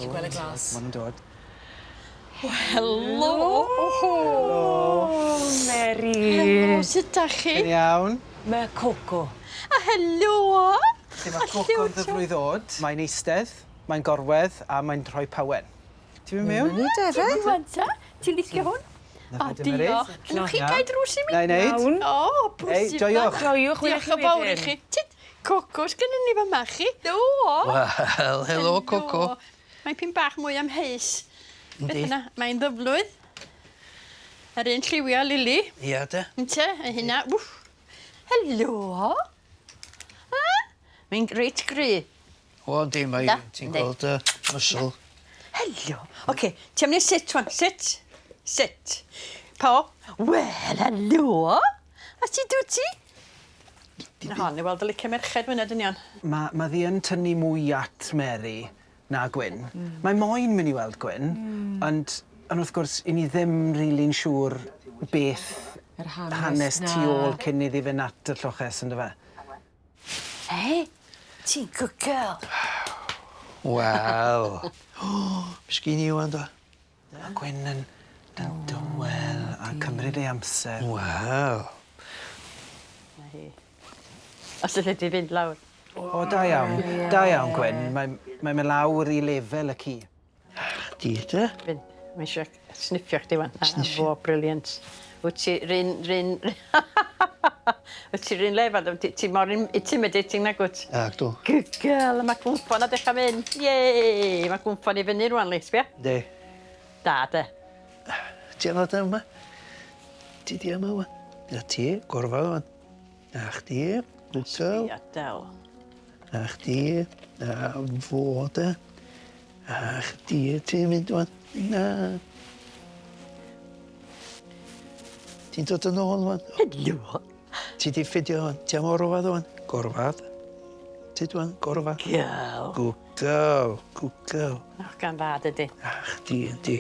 Chi gwel' y glas. Ma' nw'n dod. Helo! Helo! Meri! Helo, sut 'dach chi? Chi'n iawn? Ma' Coco. A helo! Lle ma' Coco'n ddyfrwydd ddod. Mae'n eistedd, mae'n gorwedd, a mae'n rhoi pawen. Ti'n mynd mewn? Ni de fe? Rŵan ta, ti'n licio hwn? Na O, fe, dim diolch. Newch chi gau drws i mi? Na i neud. Iawn. O, bwysig. Ei, joiwch. Joiwch, welwn Diolch chi yn fawr i wedyn. chi. Tyd, Coco sgynnon ni fama chi. Do. Wel, helo Coco. Mae'n pyn bach mwy amheus. Yndi. Beth bynnag, mae'n ddyflwydd. Yr un lliwia Lili. Ia de. Ynte, a hynna, wff. Helo. Ha? Mae'n reit gry. O yndi mae Da, ti'n yndi. gweld y muscle. Helo. Oce, ti am neud sit wan. Sit. Sit. Pa? Wel, helo. A ti dwt ti? Na hon i weld y licio merched mwy na dynion. Ma' ma' ddi yn tynnu mwy at Meri na Gwyn. Mae moyn myn' i weld Gwyn ond on' wrth gwrs 'yn ni ddim rili'n siŵr beth Yr hanes hanes na. tu ôl cyn iddi fynd at y lloches on'd yfe? Hey, ti'n good girl. Wel. O, be' sgin i ŵan do? Ma' Gwyn yn yn dywel a cymryd ei amser. Wel. 'Na hi. Os elli di fynd lawr. O da iawn. Da iawn Gwyn. Mae'n mae'n myn' lawr i lefel y ci. Chdi de? Fynd. Mae isio sniffio chdi wan. Sniffio. 'Na fo brilliant. Wt ti 'run 'run Wyt ti 'run lefel ti ti mor in- intimidating nag wt? Nagdw. Good girl a ma' cwnffon a dechra mynd. Yay! Ma' cwnffon i fyny rŵan Lee sbia? Yndi. Da de. Ti am ddod yma? Ti di yma wan. Na ti, gorfod wan. Na chdi, good girl. Sbia del. Na chdi, na fo de. A chdi ti'n mynd wan. Na. Ti'n dod yn ôl wan. Helo. Ti di ffidio wan. Ti am orfad wan. Gorfad. Ti wan, gorfad. Girl. Good girl, good girl. Och, gan dda dydi. A chdi yndi.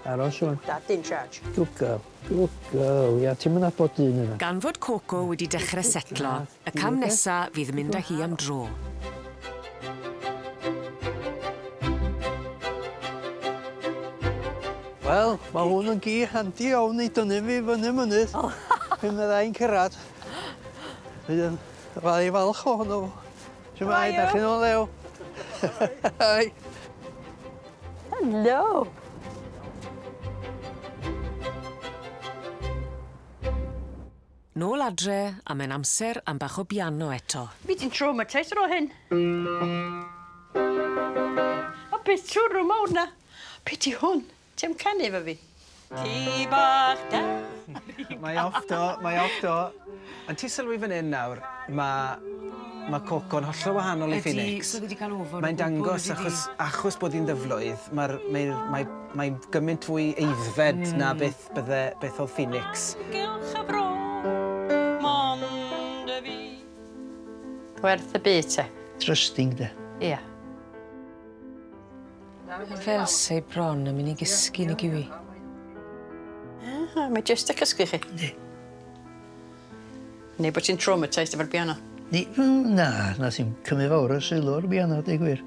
Aros rwan. Dad in charge. Good girl. Good girl. Ia, ti'm yn nabod dyn yna. Gan fod Coco wedi dechre setlo, y cam nesa fydd mynd â hi am dro. Wel, ma' hwn yn gi handi iawn i dynnu fi fyny mynydd. Pan fydda i'n cyrradd. Fydd yn fydda i falch ohono fo. Shwmae, 'dach chi'n o lew? Hi. Helo! Nôl adre, a mae'n amser am bach o biano eto. Fi 'di'n traumatised ar ôl hyn. O beth twrw mawr 'na. Be' 'di hwn? Ti am canu efo fi? Ci bach da. Mae off do, mae off do. Ond ti sylwi fan 'yn nawr, ma' ma' Coco'n hollol wahanol i Phoenix. Ydi, so fi 'di ca'l ofon o Mae'n dangos achos achos bod 'i'n ddyflwydd, ma'r mae'r mae mae'n gymaint fwy aeddfed na beth bydde beth o'dd Phoenix. Gylch y fro, mond y fi. Werth y byd te. Trusting de. Ia. Fel se bron yn mynd i gysgu nag yw 'i? Ah, mae jyst y cysgu chi. Yndi. Neu bod ti'n traumatised efo'r piano. Ni na, nath 'i'm cymryd fawr o sylw o'r piano deu gwir.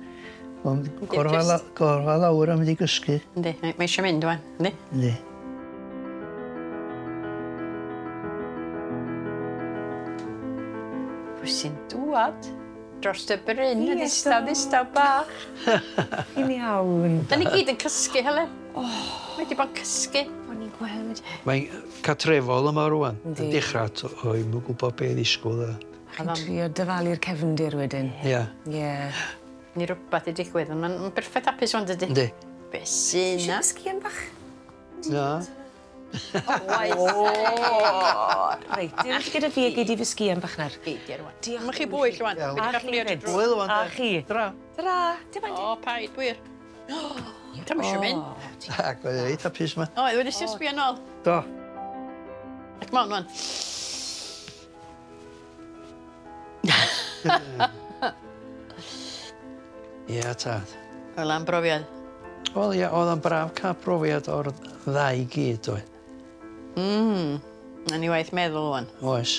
Ond gorfa la- gorfa lawr a mynd i gysgu. Yndi, mae mae isio mynd ŵan, yndi? Yndi. Pwy sy'n dŵad? Dros y bryn yn ddistaw ddistaw bach. Chi'n iawn. Da ni gyd yn cysgu, Helen. Oh. Mae 'di bod yn cysgu. O'n i'n gweld. Mae'n catrefol yma rŵan. Yndi. Yn dechra t- o i'm yn gwbo be' i ddisgwl a... Chi'n trio dyfalu'r cefndir wedyn. Ia. Ie. Ni rwbath i digwydd ond ma'n ma'n berffaith hapus ŵan dydi? Yndi. Be' sy 'na? Cysgu yn bach? Na. Oes. Reit, dewch gyda fi a gei di fy sgian bach nawr. Gei di rŵan. Diolch. Am chi bwyll rŵan. Iawn. A chi 'fyd. Hwyl ŵan A de. chi. Tara. Tara. Dim ond... O, paid wir. Dwi'm isio mynd. Ac oedd reit hapus 'ma. Oedd, wedi ti sbio nôl. Do. Come on ŵan. Ia tad. Wel am brofiad. Wel ia, oedd o'n braf cael profiad o'r ddau gyd oedd. Mm. Nawn ni waith meddwl ŵan. Oes.